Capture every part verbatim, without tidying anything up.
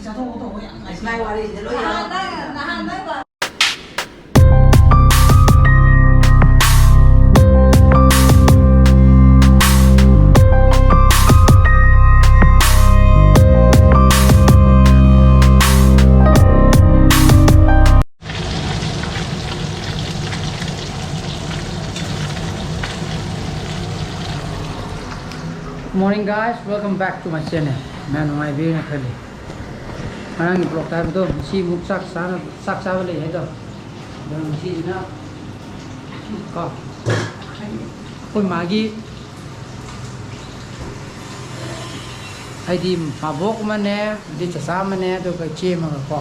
ꯆꯥꯊꯣꯛ ꯈꯣꯠꯇꯣꯛꯄ ꯌꯥꯝ ꯅꯨꯡꯉꯥꯏ꯫ ꯁꯤꯂꯥꯏ ꯋꯥꯔꯤꯁꯤꯗ ꯂꯣꯏ ꯅꯍꯥꯟ ꯌꯥꯎꯔꯦ꯫ ꯅꯪ ꯅꯍꯥꯟ ꯅꯪ Morning guys, welcome back to my channel. ꯃꯌꯥꯝ ꯅꯨꯡꯉꯥꯏꯕꯤꯔꯦꯅ ꯈꯜꯂꯤ꯫ ꯉꯔꯥꯡꯒꯤ vlogꯇ ꯍꯥꯏꯕꯗꯣ, ꯉꯁꯤ ꯑꯃꯨꯛ ꯆꯥꯛ ꯆꯥꯅ, ꯆꯥꯛ ꯆꯥꯕ ꯂꯩ ꯍꯥꯏꯗꯣ꯫ ꯑꯗꯣ ꯉꯁꯤꯁꯤꯅ ꯀꯣ, ꯑꯩꯈꯣꯏ ꯃꯥꯒꯤ ꯍꯥꯏꯗꯤ ꯃꯕꯣꯛ ꯑꯃꯅꯦ, ꯑꯗꯩ ꯆꯆꯥ ꯑꯃꯅꯦ, ꯑꯗꯨꯒ ꯏꯆꯦ ꯑꯃꯒ ꯀꯣ꯫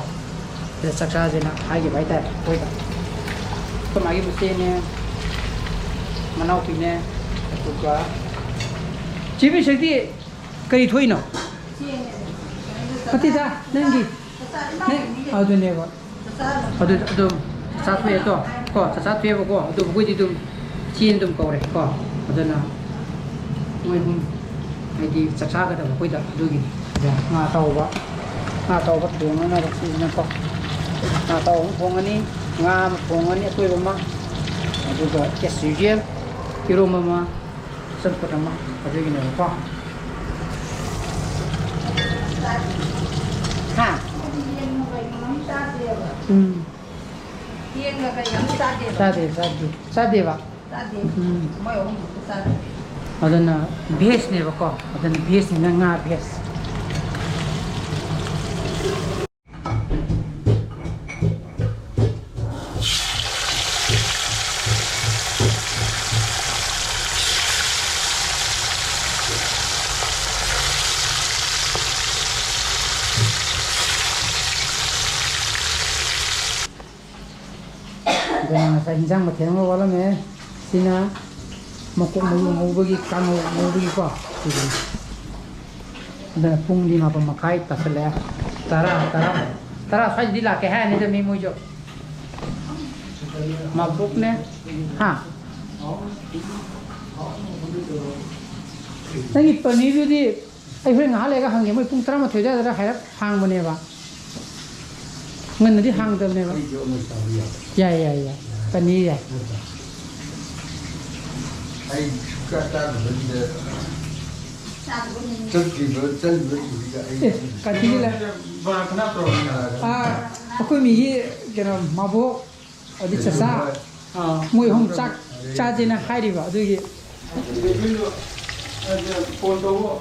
ꯁꯤꯗ ꯆꯥꯛ ꯆꯥꯁꯦꯅ ꯍꯥꯏꯈꯤꯕ ꯍꯥꯏꯇꯥꯔꯦ ꯑꯩꯈꯣꯏꯗ꯫ ꯑꯩꯈꯣꯏ ꯃꯥꯒꯤ ꯃꯆꯦꯅꯦ, ꯃꯅꯥꯎꯄꯤꯅꯦ, ꯑꯗꯨꯒ ꯆꯦ ꯕꯤꯁꯛꯇꯤ ꯀꯔꯤ ꯊꯣꯛꯏꯅꯣ? ꯅꯠꯇꯦꯗ, ꯅꯪꯒꯤ, ꯅꯪ, ꯑꯗꯨꯅꯦꯕ꯫ ꯑꯗꯨ ꯑꯗꯨꯝ ꯆꯥꯛꯆꯥ ꯊꯣꯛꯑꯦ ꯇꯣ, ꯀꯣ, ꯆꯥꯛꯆꯥ ꯊꯣꯛꯑꯦꯕꯀꯣ꯫ ꯑꯗꯨ ꯑꯩꯈꯣꯏꯗꯤ ꯑꯗꯨꯝ ꯏꯆꯦꯅ ꯑꯗꯨꯝ ꯀꯧꯔꯦ ꯀꯣ꯫ ꯑꯗꯨꯅ ꯃꯣꯏ ꯑꯍꯨꯝ ꯍꯥꯏꯗꯤ ꯆꯥꯛ ꯆꯥꯒꯗꯕ ꯑꯩꯈꯣꯏꯗ, ꯑꯗꯨꯒꯤꯅꯤ꯫ ꯑꯗ ꯉꯥ ꯑꯇꯥꯎꯕ, ꯉꯥ ꯑꯇꯥꯎꯕ ꯊꯣꯡꯅꯅꯕ ꯁꯤꯁꯤꯅꯀꯣ꯫ ꯉꯥ ꯑꯇꯥꯎꯕ ꯑꯃ ꯊꯣꯡꯉꯅꯤ, ꯉꯥ ꯑꯃ ꯊꯣꯡꯉꯅꯤ ꯑꯇꯣꯏꯕ ꯑꯃ, ꯑꯗꯨꯒ as usual ꯏꯔꯣꯝꯕ ꯑꯃ, ꯆꯝꯐꯨꯠ ꯑꯃ, ꯑꯗꯨꯒꯤꯅꯦꯕꯀꯣ꯫ ꯍꯥ? ꯎꯝ꯫ ꯌꯦꯟꯒ ꯀꯩꯒ ꯑꯝꯇ ꯆꯥꯗꯦꯕ? ꯆꯥꯗꯦ, ꯆꯥꯗꯦ꯫ ꯆꯥꯗꯦꯕ? ꯆꯥꯗꯦ꯫ ꯎꯝ꯫ ꯃꯣꯏ ꯑꯍꯨꯝ ꯈꯛꯇ ꯆꯥꯗꯦ꯫ ꯑꯗꯨꯅ vegꯅꯦꯕꯀꯣ꯫ ꯑꯗꯨꯅ vegꯅꯤꯅ ꯉꯥ veg꯫ ꯑꯗꯨꯅ ꯉꯁꯥꯏ ꯏꯟꯖꯥꯡ ꯃꯊꯦꯜ ꯑꯃ ꯋꯥꯠꯂꯝꯃꯦ꯫ ꯁꯤꯅ ꯃꯀꯣꯛ ꯃꯔꯨ ꯉꯧꯕꯒꯤ, ꯀꯥꯡꯉꯧ ꯉꯧꯕꯒꯤꯀꯣ꯫ ꯁꯤꯗꯅꯤ꯫ ꯑꯗꯨꯅ ꯄꯨꯡꯗꯤ ꯃꯥꯄꯟ ꯃꯈꯥꯏ ꯇꯥꯁꯜꯂꯛꯑꯦ꯫ ꯇꯔꯥ, ꯇꯔꯥ, ꯇꯔꯥ ꯁ꯭ꯋꯥꯏꯗꯗꯤ ꯂꯥꯛꯀꯦ ꯍꯥꯏꯔꯅꯤꯗ ꯃꯤ ꯃꯣꯏꯁꯨ꯫ ꯃꯕꯣꯛꯅꯦ꯫ ꯍꯥ? ꯅꯪꯒꯤ ꯄꯅꯤꯔꯗꯨꯗꯤ ꯑꯩ ꯍꯣꯔꯦꯟ ꯉꯥꯏꯍꯥꯛ ꯂꯩꯔꯒ ꯍꯪꯒꯦ꯫ ꯃꯣꯏ ꯄꯨꯡ ꯇꯔꯥꯃꯥꯊꯣꯏ ꯑꯗꯨꯋꯥꯏꯗ ꯍꯥꯏꯔꯞ ꯍꯥꯡꯕꯅꯦꯕ꯫ ꯉꯟꯅꯗꯤ ꯍꯥꯡꯗꯕꯅꯦꯕ꯫ ꯑꯩꯁꯨ ꯑꯃ ꯆꯥꯕ ꯌꯥꯕ ꯌꯥꯏ, ꯌꯥꯏ, ꯌꯥꯏ꯫ ꯅꯠꯇ꯭ꯔꯥ? ꯄꯅꯤꯔ ꯌꯥꯏ꯫ ꯑꯩ ꯁꯨꯛꯆꯥ ꯆꯥꯗꯕꯁꯤꯗ ꯆꯠꯈ꯭ꯔꯤꯕ, ꯆꯠꯂꯤꯕꯁꯤꯡꯁꯤꯒ ꯑꯩ ꯑꯦ, ꯀꯥꯇꯤꯒꯤ ꯂꯩ꯫ ꯕꯣꯔꯥ ꯈꯅꯥ ꯇꯧꯔꯣ꯫ ꯑꯥ, ꯑꯩꯈꯣꯏ ꯃꯤꯒꯤ ꯀꯩꯅꯣ, ꯃꯕꯣꯛ ꯑꯗꯩ ꯆꯆꯥ, ꯑꯥ꯫ ꯃꯣꯏ ꯑꯍꯨꯝ ꯆꯥꯛ ꯆꯥꯁꯦꯅ ꯍꯥꯏꯔꯤꯕ ꯑꯗꯨꯒꯤ꯫ ꯐꯣꯟ ꯇꯧꯕ꯫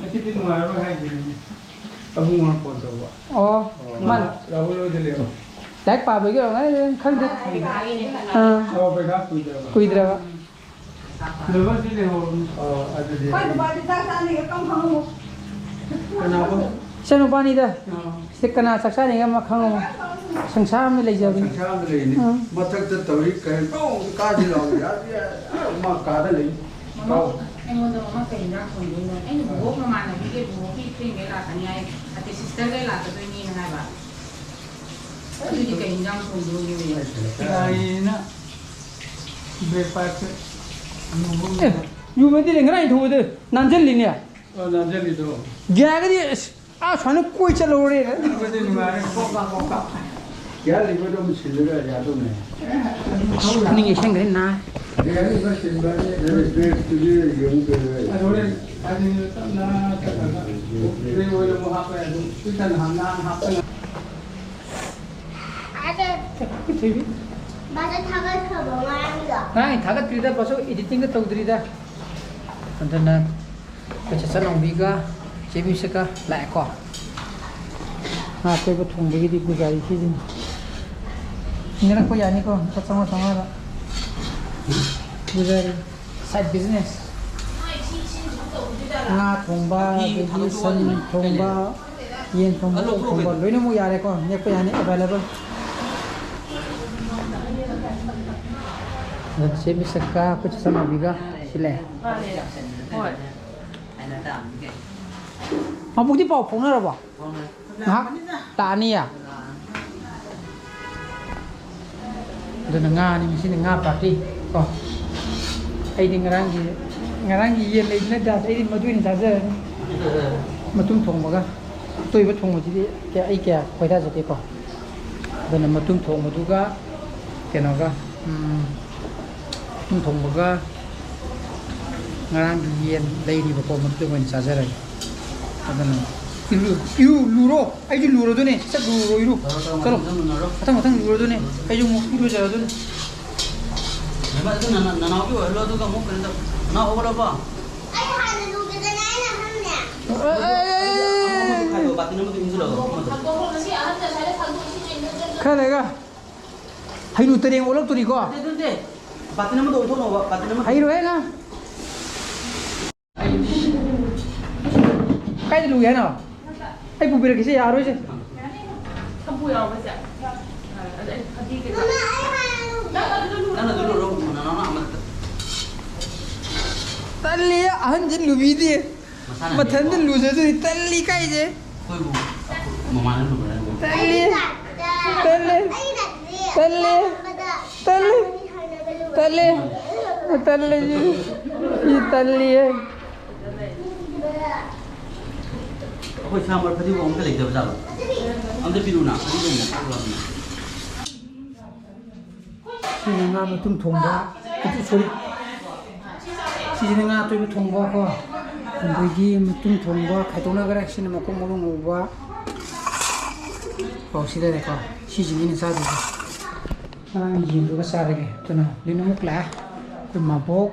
ꯉꯁꯤꯗꯤ ꯅꯨꯡꯉꯥꯏꯔꯔꯣꯏ ꯍꯥꯏꯈꯤꯕꯅꯤ꯫ ꯑꯕꯨꯡꯉꯣꯅ ꯐꯣꯟ ꯇꯧꯕ꯫ ꯑꯣ, ꯃꯥꯅ ꯔꯥꯍꯨꯜ ꯍꯣꯏꯗ ꯂꯩꯕ꯫ ꯂꯥꯏꯔꯤꯛ ꯄꯥꯕꯒꯤ ꯑꯣꯏꯔꯝꯒꯅꯤ, ꯈꯪꯗꯦ꯫ ꯑꯥ꯫ ꯑꯣ, ꯄꯩꯈꯥ ꯀꯨꯏꯗ꯭ꯔꯕ? ꯀꯨꯏꯗ꯭ꯔꯕ꯫ ꯂꯣꯏꯕꯗꯤ ꯂꯩꯍꯧꯔꯕꯅꯤ꯫ ꯑꯣ, ꯑꯗꯨꯗꯤ ꯑꯩꯈꯣꯏ ꯅꯨꯄꯥꯗꯤ ꯆꯥꯛ ꯆꯥꯅꯤꯒ ꯀꯝ ꯈꯪꯉꯝꯃꯣ꯫ ꯀꯅꯥꯕ? ꯏꯆꯟꯅꯨꯄꯥꯅꯤꯗ꯫ ꯑꯥ꯫ ꯁꯤꯗ ꯀꯅꯥ ꯆꯥꯛ ꯆꯥꯅꯤꯒ ꯑꯃ ꯈꯪꯉꯝꯃꯣ꯫ ꯁꯪꯁꯥꯔ ꯑꯃ ꯂꯩꯖꯕꯅꯤ꯫ ꯁꯪꯁꯥꯔ ꯑꯃ ꯂꯩꯅꯤ꯫ ꯑꯥ꯫ ꯃꯊꯛꯇ ꯇꯧꯔꯤ ꯀꯩꯅꯣ ꯀꯥꯗꯤ ꯂꯥꯎ ꯌꯥꯗꯦ꯫ ꯃꯥ ꯀꯥꯗ ꯂꯩ꯫ ꯃꯃꯥ, ꯀꯥꯎ꯫ ꯑꯩꯉꯣꯟꯗ ꯃꯃꯥ ꯀꯩ ꯏꯟꯖꯥꯡ ꯊꯣꯡꯗꯣꯏꯅꯣ? ꯑꯩꯅ ꯕꯣꯕꯣꯛ ꯃꯃꯥꯟꯅꯕꯤꯒꯩ, ꯕꯣꯕꯣꯛꯀꯤ ꯐ꯭ꯔꯦꯟꯒꯩ ꯂꯥꯛꯀꯅꯤ ꯍꯥꯏ, ꯑꯇꯩ ꯁꯤꯁꯇꯔꯒꯩ ꯂꯥꯛꯀꯗꯣꯏꯅꯦꯅ ꯍꯥꯏꯕ꯫ ꯑꯗꯨꯗꯤ ꯀꯩ ꯏꯟꯖꯥꯡ ꯊꯣꯡꯗꯣꯏꯅꯣ? ꯌꯥꯏꯌꯦꯅ ꯕ꯭ꯔꯦꯛꯐꯥꯁꯁꯦ ꯑꯦ, ꯌꯨꯕꯗꯤ ꯂꯩ, ꯉꯔꯥꯡ ꯊꯣꯡꯕꯗ ꯅꯥꯟꯖꯜꯂꯤꯅꯦ꯫ ꯑꯣ, ꯅꯥꯟꯖꯜꯂꯤꯗꯣ꯫ ꯌꯥꯔꯒꯗꯤ ꯑꯁ, ꯑꯥ ꯁ꯭ꯋꯥꯏꯅ ꯀꯣꯏ ꯆꯠꯂꯧꯔꯦ꯫ ꯑꯗꯨꯗꯤ ꯅꯨꯡꯉꯥꯏꯔꯦ꯫ ꯀꯣꯛ ꯀꯥ, ꯀꯣꯛ ꯀꯥ꯫ ꯌꯥꯔꯤꯕꯗꯣ ꯑꯃ ꯁꯤꯜꯂꯒ ꯌꯥꯗꯧꯅꯦ꯫ ꯈꯨꯅꯤꯡ ꯌꯩꯁꯟꯈ꯭ꯔꯦ ꯅꯥ꯫ ꯌꯥꯔꯤꯕ ꯁꯤꯟꯕ ꯍꯥꯏꯁꯦ ꯅꯪ ꯕ꯭ꯔꯦꯛꯇꯨꯗꯤ ꯌꯦꯡꯉꯨ ꯀꯩꯅꯣ꯫ ꯑꯗꯨ ꯍꯣꯔꯦꯟ ꯍꯥꯏꯗꯤ ꯇꯞꯅ ꯆꯠꯂꯒ ꯕ꯭ꯔꯦꯛ ꯑꯣꯏꯅ ꯑꯃꯨꯛ ꯍꯥꯞꯄ ꯌꯥꯏ꯫ ꯑꯗꯨꯝ ꯁꯤ ꯇꯟ ꯍꯥꯟꯅ ꯍꯥꯟꯅ ꯍꯥꯞꯄ ꯌꯥꯏ꯫ ꯕꯥꯗ ꯊꯥꯒꯠꯈ꯭ꯔꯕ ꯉꯔꯥꯡꯗꯣ? ꯉꯔꯥꯡ ꯊꯥꯒꯠꯇ꯭ꯔꯤꯗ, ꯕꯁꯨ ꯏꯗꯤꯇꯤꯡꯒ ꯇꯧꯗ꯭ꯔꯤꯗ꯫ ꯑꯗꯨꯅ ꯑꯩꯈꯣꯏ ꯆꯆꯥ ꯅꯥꯎꯕꯤꯒ ꯆꯦ ꯃꯤꯁꯀ ꯂꯥꯛꯑꯦꯀꯣ꯫ ꯉꯥ ꯑꯇꯣꯏꯕ ꯊꯣꯡꯕꯒꯤꯗꯤ ꯒꯨꯖꯥꯔꯤ ꯁꯤꯁꯤꯅꯤ꯫ ꯏꯟꯅꯔꯛꯄ ꯌꯥꯅꯤꯀꯣ, ꯂꯨꯄꯥ ꯆꯥꯝꯃꯉꯥ ꯆꯥꯝꯃꯉꯥꯗ꯫ ꯒꯨꯖꯥꯔꯤ, side business꯫ ꯉꯥ ꯊꯣꯡꯕ, ꯑꯗꯒꯤ ꯁꯟ ꯊꯣꯡꯕ, ꯌꯦꯟ ꯊꯣꯡꯕ, ꯑꯣꯛ ꯊꯣꯡꯕ ꯂꯣꯏꯅꯃꯛ ꯌꯥꯔꯦꯀꯣ, ꯅꯦꯛꯄ ꯌꯥꯅꯤ, available꯫ ꯑꯗ ꯆꯦ ꯃꯤꯁꯛꯀ ꯑꯩꯈꯣꯏ ꯆꯦ ꯆꯥꯟꯅꯕꯤꯒ ꯁꯤ ꯂꯩ꯫ ꯃꯥꯅꯦ꯫ ꯍꯣꯏ꯫ ꯃꯕꯨꯛꯇꯤ ꯄꯥꯎ ꯐꯥꯎꯅꯔꯕꯣ? ꯉꯥꯏꯍꯥꯛ ꯂꯥꯛꯑꯅꯤꯌꯦ꯫ ꯑꯗꯨꯅ ꯉꯥꯅꯤ, ꯉꯁꯤꯗꯤ ꯉꯥ party ꯀꯣ꯫ ꯑꯩꯗꯤ ꯉꯔꯥꯡꯒꯤ ꯉꯔꯥꯡꯒꯤ ꯌꯦꯟ ꯂꯩꯕ ꯅꯠꯇ꯭ꯔꯥ? ꯑꯩꯗꯤ ꯃꯗꯨ ꯑꯣꯏꯅ ꯆꯥꯖꯔꯅꯤ꯫ ꯃꯇꯨꯝ ꯊꯣꯡꯕꯒ ꯑꯇꯣꯏꯕ ꯊꯣꯡꯕꯁꯤꯗꯤ ꯀꯌꯥ, ꯑꯩ ꯀꯌꯥ ꯈꯣꯏꯗꯥꯖꯗꯦꯀꯣ꯫ ꯑꯗꯨꯅ ꯃꯇꯨꯝ ꯊꯣꯡꯕꯗꯨꯒ ꯀꯩꯅꯣꯒ, ꯎꯝ, ꯃꯇꯨꯝ ꯊꯣꯡꯕꯒ ꯉꯔꯥꯡꯒꯤ ꯌꯦꯟ ꯂꯩꯔꯤꯕꯀꯣ, ꯃꯗꯨꯗ ꯑꯣꯏꯅ ꯆꯥꯖꯔꯒꯦ꯫ ꯑꯗꯨꯅ ꯏꯔꯨ, ꯏꯔꯨ, ꯂꯨꯔꯣ꯫ ꯑꯩꯁꯨ ꯂꯨꯔꯗꯣꯏꯅꯦ꯫ ꯁꯠ ꯂꯨꯔꯣ, ꯏꯔꯨ꯫ ꯇꯧꯔꯣ, ꯇꯧꯔꯣ, ꯆꯠꯂꯣ꯫ ꯃꯊꯪ ꯂꯨꯅꯔꯣ꯫ ꯃꯊꯪ ꯃꯊꯪ ꯂꯨꯔꯗꯣꯏꯅꯦ꯫ ꯑꯩꯁꯨ ꯑꯃꯨꯛ ꯏꯔꯨꯖꯔꯗꯣꯏꯅꯦ꯫ ꯅꯃ-, ꯑꯗꯨ ꯅꯅꯥ-, ꯅꯅꯥꯎꯒꯤ ꯑꯣꯏꯍꯜꯂꯣ, ꯑꯗꯨꯒ ꯑꯃꯨꯛ ꯀꯩꯅꯣ ꯇꯧ꯫ ꯅꯅꯥꯎ ꯍꯧꯒꯠꯂꯕꯣ? ꯑꯩ ꯍꯥꯟꯅ ꯂꯨꯒꯦꯗꯅ ꯑꯩꯅ ꯈꯟꯕꯅꯦ꯫ ꯑꯦ, ꯑꯦ, ꯑꯦ, ꯑꯦ꯫ ꯑꯃꯗꯣ ꯈꯥꯏꯗꯣꯛꯑꯣ, ꯕꯥꯇꯤꯟ ꯑꯃꯗꯣ ꯏꯟꯁꯤꯜꯂꯣ, ꯑꯃꯗꯣ꯫ ꯈꯔ ꯂꯩꯔꯒ ꯍꯩꯅꯨ ꯇꯔꯦꯡ ꯑꯣꯜꯂꯛꯇꯣꯔꯤꯀꯣ꯫ ꯅꯠꯇꯦ, ꯅꯠꯇꯦ꯫ ꯕꯥꯇꯤꯟ ꯑꯃꯗ ꯑꯣꯟꯊꯣꯛꯅꯧꯕ, ꯕꯥꯇꯤꯟ ꯑꯃꯗ꯫ ꯍꯩꯔꯣꯏꯍꯦ ꯅꯪ꯫ ꯀꯥꯏꯗ ꯂꯨꯒꯦ ꯍꯥꯏꯅꯣ? ꯑꯩ ꯄꯨꯕꯤꯔꯛꯀꯦꯁꯦ, ꯌꯥꯔꯣꯏꯁꯦ꯫ ꯁꯝꯄꯨ ꯌꯥꯎꯕꯁꯦ꯫ ꯑꯗ ꯑꯩ ꯐꯗꯤ ꯀꯩꯀꯥ꯫ ꯅꯪ ꯑꯗꯨꯗ ꯂꯨꯔꯣ꯫ ꯅꯪ ꯑꯗꯨ ꯂꯨꯔꯣ, ꯅꯅꯥꯎꯅ ꯑꯃꯗ꯫ ꯇꯜꯂꯤ, ꯑꯍꯟꯁꯤ ꯂꯨꯕꯤꯗꯦ꯫ ꯃꯁꯥꯅ ꯃꯊꯟꯇ ꯂꯨꯖꯗꯣꯏ ꯇꯜꯂꯤ ꯀꯥꯏꯁꯦ꯫ ꯑꯩꯈꯣꯏꯕꯨ ꯃꯃꯥꯅ ꯂꯨꯕ꯭ꯔꯥ ꯅꯪꯕꯨ? ꯇꯜꯂꯤ꯫ ꯇꯜꯂꯤ꯫ ꯇꯜꯂꯤ꯫ ꯇꯜꯂꯤ꯫ ꯇꯜꯂꯤ꯫ ꯇꯜꯂꯤ꯫ ꯃꯤ ꯇꯜꯂꯤꯌꯦ꯫ ꯑꯩꯈꯣꯏ ꯁꯥ ꯃꯔꯣꯏ ꯐꯗꯤꯒꯣꯝ ꯑꯝꯇ ꯂꯩꯇꯕ ꯖꯥꯠꯂꯣ? ꯑꯝꯇ ꯄꯤꯔꯨꯅ, ꯐꯗꯤꯒꯣꯝ ꯑꯝꯇ ꯄꯤꯔꯨꯅ꯫ ꯁꯤꯅ ꯉꯥ ꯃꯇꯨꯝ ꯊꯣꯡꯕ, ꯑꯗꯨ, ꯁꯣꯔꯤ꯫ ꯁꯤꯁꯤꯅ ꯉꯥ ꯑꯇꯣꯏꯕ ꯊꯣꯡꯕ ꯀꯣ, ꯑꯗꯒꯤ ꯃꯇꯨꯝ ꯊꯣꯡꯕ ꯈꯥꯏꯗꯣꯛꯅꯈ꯭ꯔꯦ꯫ ꯁꯤꯅ ꯃꯀꯣꯛ ꯃꯔꯨ ꯉꯧꯕ꯫ ꯑꯣ, ꯁꯤ ꯂꯩꯔꯦꯀꯣ꯫ ꯁꯤꯁꯤꯅꯤꯅꯦ ꯆꯥꯗꯣꯏꯁꯦ꯫ ꯉꯔꯥꯡ ꯌꯦꯟꯗꯨꯒ ꯆꯥꯔꯒꯦ꯫ ꯑꯗꯨꯅ ꯂꯤꯟ ꯑꯃꯨꯛ ꯂꯥꯛꯑꯦ꯫ ꯑꯩꯈꯣꯏ ꯃꯕꯣꯛ꯫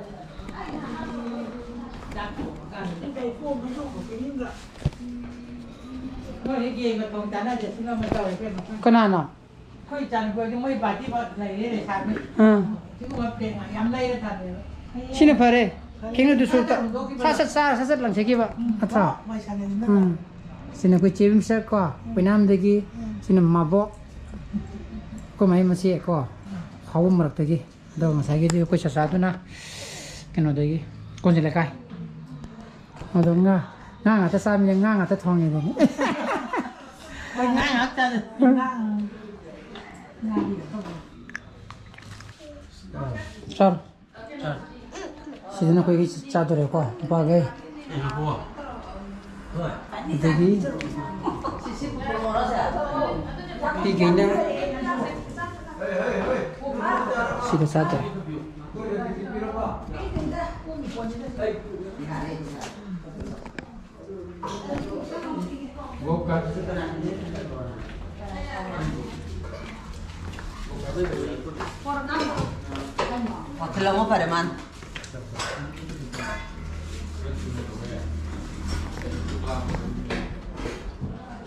ꯀꯅꯥꯅꯣ? ꯑꯩꯈꯣꯏ ꯏꯆꯥꯅꯨꯄꯤ ꯍꯣꯏꯗꯤ ꯃꯣꯏ ꯄꯥꯔꯇꯤ ꯂꯩꯔꯦ, ꯂꯩꯁꯥꯕꯤ꯫ ꯑꯥ꯫ ꯁꯤꯒꯨꯝꯕ ꯄ꯭ꯂꯦꯠ ꯌꯥꯝ ꯂꯩꯔ ꯊꯝꯃꯦꯕ꯫ ꯁꯤꯅ ꯐꯔꯦ꯫ ꯈꯦꯡꯅꯗꯨ ꯁꯔꯨꯛꯇ ꯁꯠ ꯁꯠ ꯆꯥꯔ ꯁꯠ ꯁꯠ ꯂꯪꯊꯣꯛꯈꯤꯕ ꯅꯠꯇ꯭ꯔꯣ? ꯎꯝ꯫ ꯁꯤꯅ ꯑꯩꯈꯣꯏ ꯆꯦ ꯕꯤꯝꯁꯔ ꯀꯣ, ꯑꯣꯏꯅꯥꯝꯗꯒꯤ꯫ ꯁꯤꯅ ꯃꯕꯣꯛ꯫ ꯑꯩꯈꯣꯏ ꯃꯍꯩ ꯃꯆꯦ ꯀꯣ, ꯍꯥꯎꯕ ꯃꯔꯛꯇꯒꯤ꯫ ꯑꯗꯣ ꯉꯁꯥꯏꯒꯤꯗꯤ ꯑꯩꯈꯣꯏ ꯆꯆꯥꯗꯨꯅ ꯀꯩꯅꯣꯗꯒꯤ, ꯀꯣꯟꯖ ꯂꯩꯀꯥꯏ꯫ ꯑꯗꯣ ꯉꯥ, ꯉꯥ ꯉꯥꯛꯇ ꯆꯥꯕꯅꯤꯅ ꯉꯥ ꯉꯥꯛꯇ ꯊꯣꯡꯉꯦ ꯑꯗꯨꯅꯤ꯫ ꯍꯣꯏ, ꯉꯥ ꯉꯥꯛ ꯆꯥꯗ-, ꯉꯥ, ꯉꯥ꯫ ꯆꯥꯔꯣ꯫ ꯆꯥꯔꯣ꯫ ꯁꯤꯗꯅ ꯑꯩꯈꯣꯏꯒꯤ ꯆꯥꯗꯣꯔꯦꯀꯣ, ꯅꯨꯄꯥꯈꯩ꯫ ꯑꯗꯒꯤ ꯅꯨꯄꯤꯈꯩꯅ ꯁꯤꯗ ꯆꯥꯗꯣꯔꯦ꯫ ꯋꯥꯈꯜ ꯑꯃ ꯐꯔꯦ ꯃꯥꯅ꯫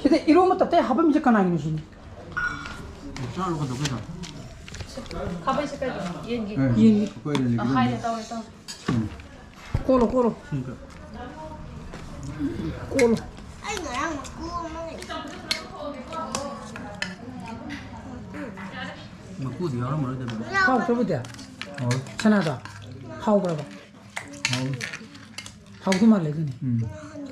ꯁꯤꯗ ꯏꯔꯣꯝꯕ ꯇꯞꯇꯥꯏ ꯍꯥꯞꯄꯝꯃꯤꯁꯦ ꯀꯅꯥꯒꯤꯅꯣ ꯁꯤꯅꯤ? ꯆꯥꯔꯣ, ꯀꯩꯗꯧꯒꯦ ꯇꯧ? ꯈꯥꯕꯩꯁꯦ ꯀꯩꯅꯣ? ꯌꯦꯟꯒꯤ꯫ ꯑꯦ, ꯌꯦꯟꯒꯤ꯫ ꯑꯩꯈꯣꯏꯗꯗꯤ ꯑ, ꯈꯤꯇꯪ ꯍꯥꯏꯔꯦ, ꯇꯧꯔꯦ, ꯇꯧꯔꯦ꯫ ꯎꯝ꯫ ꯀꯣꯠꯂꯣ, ꯀꯣꯠꯂꯣ꯫ ꯁꯤꯒ꯫ ꯀꯣꯠꯂꯣ꯫ ꯑꯩ ꯉꯔꯥꯡ ꯃꯀꯨ ꯑꯃ ꯂꯩ꯫ ꯃꯀꯨꯗꯤ ꯌꯥꯎꯔꯝꯃꯔꯣꯏꯗꯕꯅꯤ꯫ ꯍꯥꯎꯇ꯭ꯔꯕꯨꯗꯤ? ꯍꯥꯎꯋꯤ꯫ ꯁꯅꯥꯗꯣ? ꯍꯥꯎꯕ꯭ꯔꯕ? ꯍꯥꯎꯋꯤ꯫ ꯍꯥꯎꯗꯧ ꯃꯥꯜꯂꯦ ꯑꯗꯨꯅꯤ꯫ ꯎꯝ꯫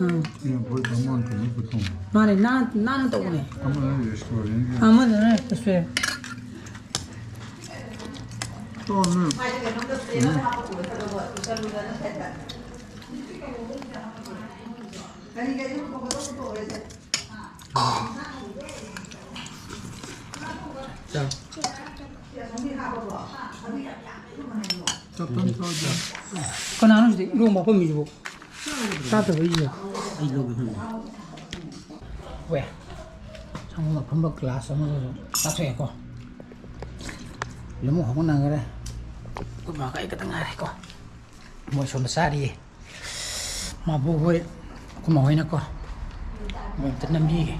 ꯎꯝ꯫ ꯁꯤꯅ ꯑꯩꯈꯣꯏ ꯕꯥꯃꯣꯟ ꯀꯩꯅꯣ ꯄꯨꯊꯣꯡꯕ꯫ ꯃꯥꯅꯦ, ꯅꯥꯟ-, ꯅꯥꯟꯅ ꯇꯧꯕꯅꯦ꯫ ꯑꯃꯅ restaurant ꯒꯤ꯫ ꯑꯃꯗꯨꯅ restaurant꯫ ꯇꯣꯛꯑꯣ, ꯅꯣꯏ꯫ ꯆꯥꯛ꯫ ꯆꯥꯛ ꯇꯟ ꯆꯥꯗ꯭ꯔꯤ꯫ ꯀꯅꯥꯅꯣ ꯁꯤꯗ ꯏꯔꯣꯝꯕ ꯍꯥꯞꯄꯝꯃꯤꯁꯤꯕꯣ? ꯆꯥꯗꯕꯩꯁꯦ꯫ ꯑꯩ ꯂꯧꯒꯦ ꯈꯜꯂꯤ꯫ ꯋꯦ꯫ ꯁꯪꯒꯣꯝ ꯑꯐꯝꯕ glass ꯑꯃꯒꯁꯨ ꯆꯥꯊꯣꯛꯑꯦꯀꯣ꯫ ꯂꯨꯝꯕ ꯍꯧꯕ ꯅꯪꯈꯔꯦ꯫ ꯑꯩꯈꯣꯏ ꯕꯥꯒ ꯑꯩ ꯈꯛꯇ ꯉꯥꯏꯔꯦꯀꯣ꯫ ꯃꯣꯏ ꯁꯣꯝꯗ ꯆꯥꯔꯤꯌꯦ꯫ ꯃꯥꯕꯨ ꯍꯣꯏ, ꯑꯩꯈꯣꯏ ꯃꯥ ꯍꯣꯏꯅꯀꯣ꯫ ꯃꯣꯏ ꯑꯝꯇ ꯅꯝꯕꯤꯒꯦ꯫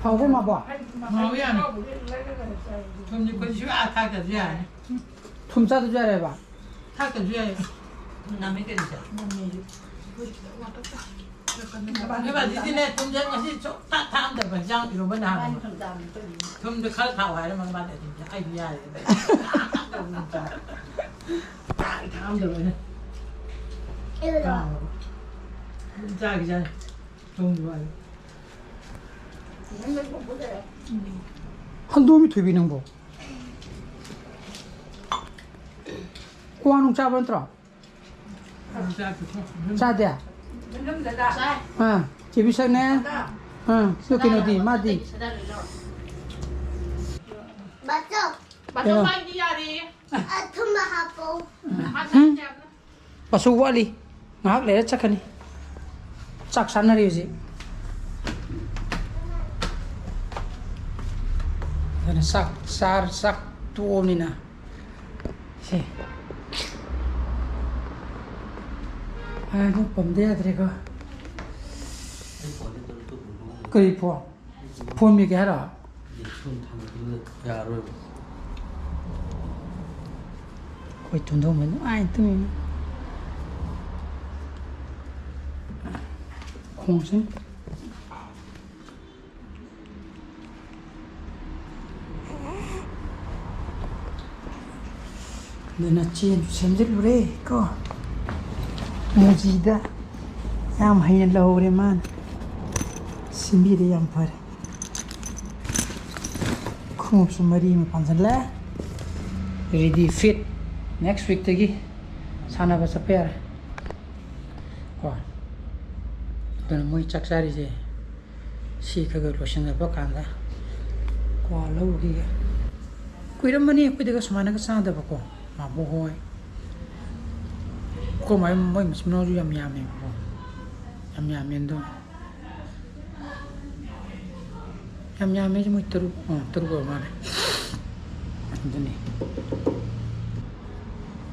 ꯍꯥꯎꯕ꯭ꯔꯣ, ꯃꯥꯕꯣ? ꯍꯥꯎꯋꯤ ꯌꯥꯝꯅ꯫ ꯊꯨꯝꯗꯤ ꯑꯩꯈꯣꯏ ꯁꯨꯡꯌꯥꯛ ꯊꯥꯛꯇ꯭ꯔꯁꯨ ꯌꯥꯔꯦ꯫ ꯊꯨꯝ ꯆꯥꯗ꯭ꯔꯁꯨ ꯌꯥꯔꯦꯕ? ꯊꯥꯛꯇ꯭ꯔꯁꯨ ꯌꯥꯏ꯫ ꯅꯝꯃꯦ ꯀꯩꯅꯣ ꯁꯦ? ꯅꯝꯃꯦ꯫ ꯅꯣꯏ ꯕꯥꯖꯤꯗꯤꯅꯦ, ꯊꯨꯝꯁꯦ ꯉꯁꯤ ꯁꯨꯡꯊꯥꯛ ꯊꯥꯛꯑꯝꯗꯕ, ꯍꯤꯟꯖꯥꯡ ꯏꯔꯣꯝꯕ ꯅꯍꯥꯟ꯫ ꯃꯥꯅ ꯊꯨꯝ ꯆꯥꯕꯅꯤ ꯀꯩꯅꯣ꯫ ꯊꯨꯝꯗꯣ ꯈꯔ ꯊꯥꯛꯑꯣ ꯍꯥꯏꯔꯝꯃꯒ ꯃꯥꯗꯤ ꯑꯗꯨꯝ ꯑꯩꯗꯤ ꯌꯥꯔꯦ꯫ ꯊꯥꯛ ꯊꯥꯛꯑꯝꯗꯕ ꯑꯩꯅ꯫ ꯆꯥꯒꯦ, ꯆꯥꯒꯦ꯫ ꯊꯣꯡꯗ꯭ꯔꯤꯕ ꯍꯥꯏꯌꯨ꯫ ꯍꯟꯗꯣꯛꯑꯝꯃꯤ ꯊꯣꯏꯕꯤ ꯅꯪꯕꯣ꯫ ꯀ꯭ꯋꯥ ꯅꯨꯡ ꯆꯥꯕ ꯅꯠꯇ꯭ꯔꯣ? ꯆꯥꯗꯦ? ꯑꯥ, ꯆꯦ ꯕꯤꯁꯛꯅꯦ? ꯑꯥ, ꯑꯗꯨ ꯀꯩꯅꯣꯗꯤ, ꯃꯥꯗꯤ? ꯕꯥꯆꯧ꯫ ꯀꯩꯅꯣ? ꯃꯥꯏꯗꯤ ꯌꯥꯔꯦ꯫ ꯑꯊꯨꯝꯕ ꯍꯥꯞꯄꯣ꯫ ꯎꯝ꯫ ꯕꯥꯆꯧ ꯋꯥꯠꯂꯤ꯫ ꯉꯥꯏꯍꯥꯛ ꯂꯩꯔ ꯆꯠꯀꯅꯤ꯫ ꯆꯥꯛ ꯆꯥꯅꯔꯤ ꯍꯧꯖꯤꯛ꯫ ꯑꯗꯨꯅ ꯆꯥꯛ ꯆꯥꯔ-, ꯆꯥꯛ ꯇꯣꯛꯑꯕꯅꯤꯅ꯫ ꯁꯦ꯫ ꯑꯥ, ꯑꯗꯨ ꯄꯝꯗ ꯌꯥꯗ꯭ꯔꯦꯀꯣ꯫ ꯀꯔꯤ ꯐꯣꯟ? ꯐꯣꯟ ꯃꯦꯠꯀꯦ ꯍꯥꯏꯔꯣ? ꯌꯥꯔꯣꯏꯕ꯫ ꯑꯩꯈꯣꯏ ꯇꯨꯝꯊꯣꯛꯃ ꯅꯨꯡꯉꯥꯏꯅ ꯇꯨꯝꯃꯤ꯫ ꯈꯣꯡꯁꯤ꯫ ꯑꯗꯨꯅ ꯆꯦꯟꯁꯨ ꯁꯦꯝꯖꯤꯜꯂꯨꯔꯦ ꯀꯣ꯫ ꯃꯨꯖꯤꯗ ꯌꯥꯝ ꯍꯩꯅ ꯂꯧꯍꯧꯔꯦ ꯃꯥꯅ꯫ ꯁꯦꯝꯕꯤꯔꯦ, ꯌꯥꯝ ꯐꯔꯦ꯫ ꯈꯣꯡꯎꯞꯁꯨ ꯃꯔꯤ ꯑꯃ ꯄꯥꯟꯁꯤꯜꯂꯦ꯫ Ready, fit꯫ Next weekꯇꯒꯤ ꯁꯥꯟꯅꯕ ꯆꯠꯄ ꯌꯥꯔꯦ꯫ ꯀꯣ꯫ ꯑꯗꯨꯅ ꯃꯣꯏ ꯆꯥꯛ ꯆꯥꯔꯤꯁꯦ꯫ ꯁꯤ ꯈꯔ ꯈꯔ ꯂꯣꯏꯁꯤꯟꯅꯕ ꯀꯥꯟꯗ ꯀ꯭ꯋꯥ ꯂꯧꯔꯨꯈꯤꯒꯦ꯫ ꯀꯨꯏꯔꯝꯃꯅꯤ ꯑꯩꯈꯣꯏꯗꯒ ꯁꯨꯃꯥꯏꯅꯒ ꯆꯥꯗꯕꯀꯣ, ꯃꯥꯕꯣꯛ ꯍꯣꯏ꯫ ꯑꯩꯈꯣꯏ ꯃꯥꯏ-, ꯃꯣꯏ ꯃꯆꯤꯟ ꯃꯅꯥꯎꯁꯨ ꯌꯥꯝ ꯌꯥꯝꯃꯦꯕꯀꯣ, ꯌꯥꯝ ꯌꯥꯝꯃꯦ ꯑꯗꯣ꯫ ꯌꯥꯝ ꯌꯥꯝꯃꯦ, ꯃꯣꯏ ꯇꯔꯨꯛ, ꯑ, ꯇꯔꯨꯛ ꯑꯣꯏꯔ ꯃꯥꯜꯂꯦ꯫ ꯑꯗꯨꯅꯤ꯫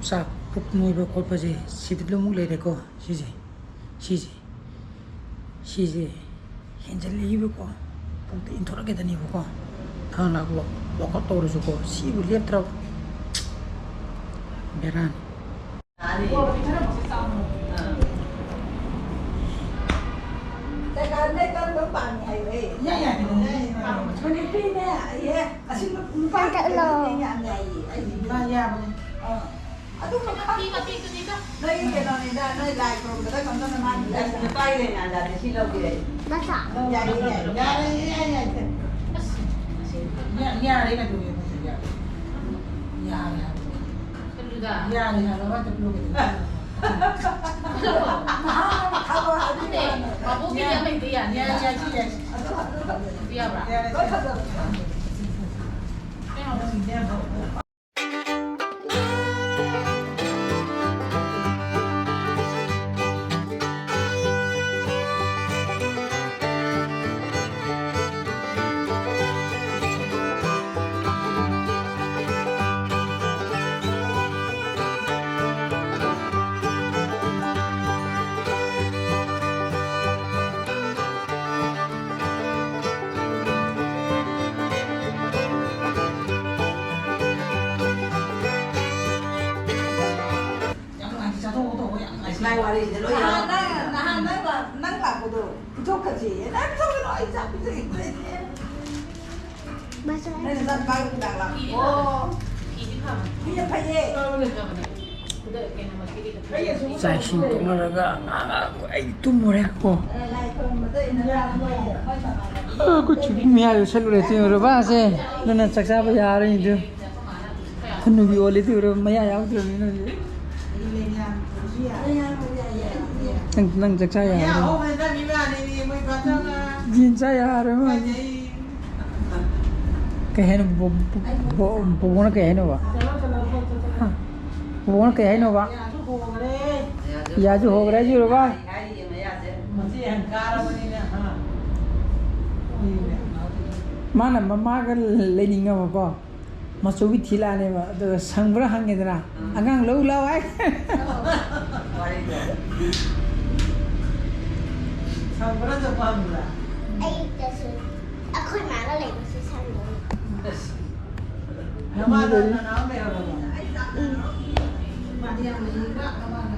ꯆꯥꯛ ꯄꯨꯛ ꯅꯣꯏꯕ ꯈꯣꯠꯄꯁꯦ ꯁꯤꯗ ꯑꯃꯨꯛ ꯂꯩꯔꯦꯀꯣ, ꯁꯤꯁꯦ, ꯁꯤꯁꯦ꯫ ꯁꯤꯁꯦ ꯍꯦꯟꯖꯜꯂꯛꯏꯕꯀꯣ, ꯄꯨꯛꯇ ꯏꯟꯊꯣꯔꯛꯀꯗꯅꯦꯕꯀꯣ꯫ ꯈꯪꯂꯛ ꯋꯥ-, workout ꯇꯧꯔꯁꯨꯀꯣ, ꯁꯤꯕꯨ ꯂꯦꯞꯇ꯭ꯔꯕ ꯕꯦꯔꯥꯅꯤ꯫ ꯌꯥ, ꯌꯥ, ꯀꯩꯅꯣ? ꯃꯅꯤꯄꯨꯔꯤꯅꯦ, ꯑꯦ, ꯑꯁꯤ ꯅꯨꯄꯥ ꯍꯟꯗꯛꯂꯣ? ꯌꯥꯝ ꯌꯥꯏꯌꯦ, ꯑꯩꯗꯤ꯫ ꯃꯥ ꯌꯥꯕꯅꯦ꯫ ꯑꯥ꯫ ꯑꯗꯨꯝ ꯃꯇꯦꯛ ꯃꯇꯦꯛꯇꯨꯅꯤꯗ꯫ ꯅꯣꯏꯒꯤ ꯀꯩꯅꯣꯅꯤꯗ, ꯅꯣꯏ ꯂꯥꯏ ꯈꯨꯔꯨꯝꯕꯗ ꯀꯝꯗꯧꯅ ꯃꯥꯒꯤ ꯑꯁ, ꯅꯨꯄꯥꯒꯤ ꯂꯩꯅꯥꯗꯗꯤ ꯁꯤ ꯂꯧꯕꯤꯔꯛꯏ꯫ ꯅꯠꯇ꯭ꯔꯥ? ꯌꯥꯏꯌꯦ, ꯌꯥꯏꯌꯦ, ꯌꯥꯔꯦ, ꯌꯥꯏ, ꯌꯥꯏ, ꯌꯥꯏ꯫ ꯑꯁ, ꯑꯁꯤ ꯌꯥ-, ꯌꯥꯔꯦ, ꯀꯩꯗꯧꯒꯦ, ꯃꯁꯤ ꯌꯥꯔꯦ꯫ ꯌꯥꯔꯦ ꯍꯥꯏꯕ꯫ ꯀꯩꯅꯣꯗ꯫ ꯌꯥꯔꯦ ꯍꯥꯏꯕ, ꯑꯃꯇ ꯄꯤꯔꯛꯑꯣ, ꯀꯩꯗꯧꯒꯦ? ꯅꯍꯥꯟ ꯊꯕꯛ ꯑꯗꯨ ꯅꯠꯇꯦ, ꯃꯥꯕꯣꯛꯀꯤꯗꯤ ꯑꯃ ꯍꯦꯛꯇ ꯌꯥꯅꯤ꯫ ꯌꯥꯏ, ꯌꯥꯏ, ꯌꯥꯏ, ꯌꯥꯏ꯫ ꯑꯗꯨ, ꯑꯗꯨ, ꯑꯗꯨ꯫ ꯌꯥꯕ꯭ꯔꯥ? ꯌꯥꯔꯦ, ꯌꯥꯔꯦ꯫ ꯅꯪ ꯍꯧꯖꯤꯛ ꯌꯥꯕ꯭ꯔꯣ? ꯌꯥꯝ ꯅꯨꯡꯉꯥꯏꯇꯦ, ꯆꯥꯊꯣꯛꯑꯣ, ꯇꯧꯑꯣ, ꯌꯥꯝ ꯅꯨꯡꯉꯥꯏꯇꯦ꯫ ꯅꯍꯥꯟ ꯅꯪ, ꯅꯍꯥꯟ ꯅꯪ ꯂꯥꯛ-, ꯅꯪ ꯂꯥꯛꯄꯗꯣ ꯄꯤꯊꯣꯛꯈ꯭ꯔꯁꯦꯌꯦ꯫ ꯅꯪ ꯄꯤꯊꯣꯛꯈꯤꯅꯣ, ꯑꯩ ꯆꯥꯛ ꯄꯤꯖꯒꯦ꯫ ꯅꯪ ꯅꯆꯥꯅꯨꯄꯥꯒꯤ ꯅꯨꯃꯤꯗꯥꯡ ꯂꯥꯛꯄ꯫ ꯑꯣ꯫ ꯐꯤꯁꯦ ꯐꯩꯌꯦ꯫ ꯆꯥꯛ ꯏꯁꯤꯡ ꯇꯣꯛꯅꯔꯒ ꯉꯥꯏꯍꯥꯛ ꯑꯩ ꯇꯨꯝꯃꯨꯔꯦ ꯀꯣ꯫ ꯑ, ꯂꯥꯏ ꯈꯨꯔꯨꯝꯕꯗ ꯏꯟꯅ ꯃꯣꯏ ꯃꯃꯥꯟꯅꯕꯤ꯫ ꯑ, ꯑꯩꯈꯣꯏ ꯆꯨꯕꯤ ꯃꯌꯥꯏꯗ ꯁꯠꯂꯨꯔꯦ ꯇꯤꯡꯉꯨꯔꯕ ꯁꯦ꯫ ꯑꯗꯨꯅ ꯆꯥꯛ ꯆꯥꯕ ꯌꯥꯔꯅꯤꯗꯨ꯫ ꯍꯅꯨꯕꯤ ꯑꯣꯜꯂꯦ ꯇꯤꯡꯉꯨꯔꯕ ꯃꯌꯥ ꯌꯥꯎꯗ꯭ꯔꯕꯅꯤꯅ ꯍꯧꯖꯤꯛ꯫ ꯅꯪ, ꯅꯪ ꯆꯥꯛ ꯆꯥ ꯌꯥꯔꯅꯤ꯫ ꯌꯦꯟ ꯆꯥ ꯌꯥꯔꯣꯏ ꯃꯥ꯫ ꯀꯩ ꯍꯥꯏꯅꯣ? ꯕꯣ-, ꯕꯣ-, ꯕꯣ-, ꯕꯣꯕꯣꯅ ꯀꯩ ꯍꯥꯏꯅꯣꯕ? ꯍꯥ? ꯕꯣꯕꯣꯅ ꯀꯩ ꯍꯥꯏꯅꯣꯕ? ꯌꯥꯁꯨ ꯍꯣꯒ꯭ꯔꯦ ꯍꯥꯏꯁꯤꯔꯣ ꯕꯥꯏ? ꯃꯁꯤ ꯌꯥꯝ ꯀꯥꯔꯕꯅꯤꯅ, ꯍꯥ? ꯃꯥꯅ ꯃꯃꯥꯒ ꯂꯩꯅꯤꯡꯉꯕꯀꯣ? ꯃꯆꯧꯕꯤ ꯊꯤ ꯂꯥꯛꯑꯅꯦꯕ, ꯑꯗꯨꯒ ꯁꯪꯕ꯭ꯔꯥ ꯍꯪꯉꯦꯗꯅ, ꯎꯝ꯫ ꯑꯉꯥꯡ ꯂꯧ ꯂꯥꯎ ꯍꯥꯏ꯫ ꯋꯥꯔꯤꯗꯣ꯫ ꯁꯪꯕ꯭ꯔꯥ ꯆꯠꯄ ꯍꯪꯕ꯭ꯔꯥ? ꯑꯌꯨꯛꯇꯁꯨ ꯑꯩꯈꯣꯏ ꯃꯥꯒ ꯂꯩꯕꯁꯨ ꯁꯪꯗꯦ꯫ ꯑꯁ꯫ ꯅꯃꯥꯗꯣ ꯅꯅꯥꯎ ꯂꯩꯍꯧꯔꯕꯣ? ꯎꯝ꯫ ꯃꯥꯗꯤ ꯌꯥꯝ ꯂꯩꯅꯤꯡꯕ, ꯅꯃꯥꯗꯣ꯫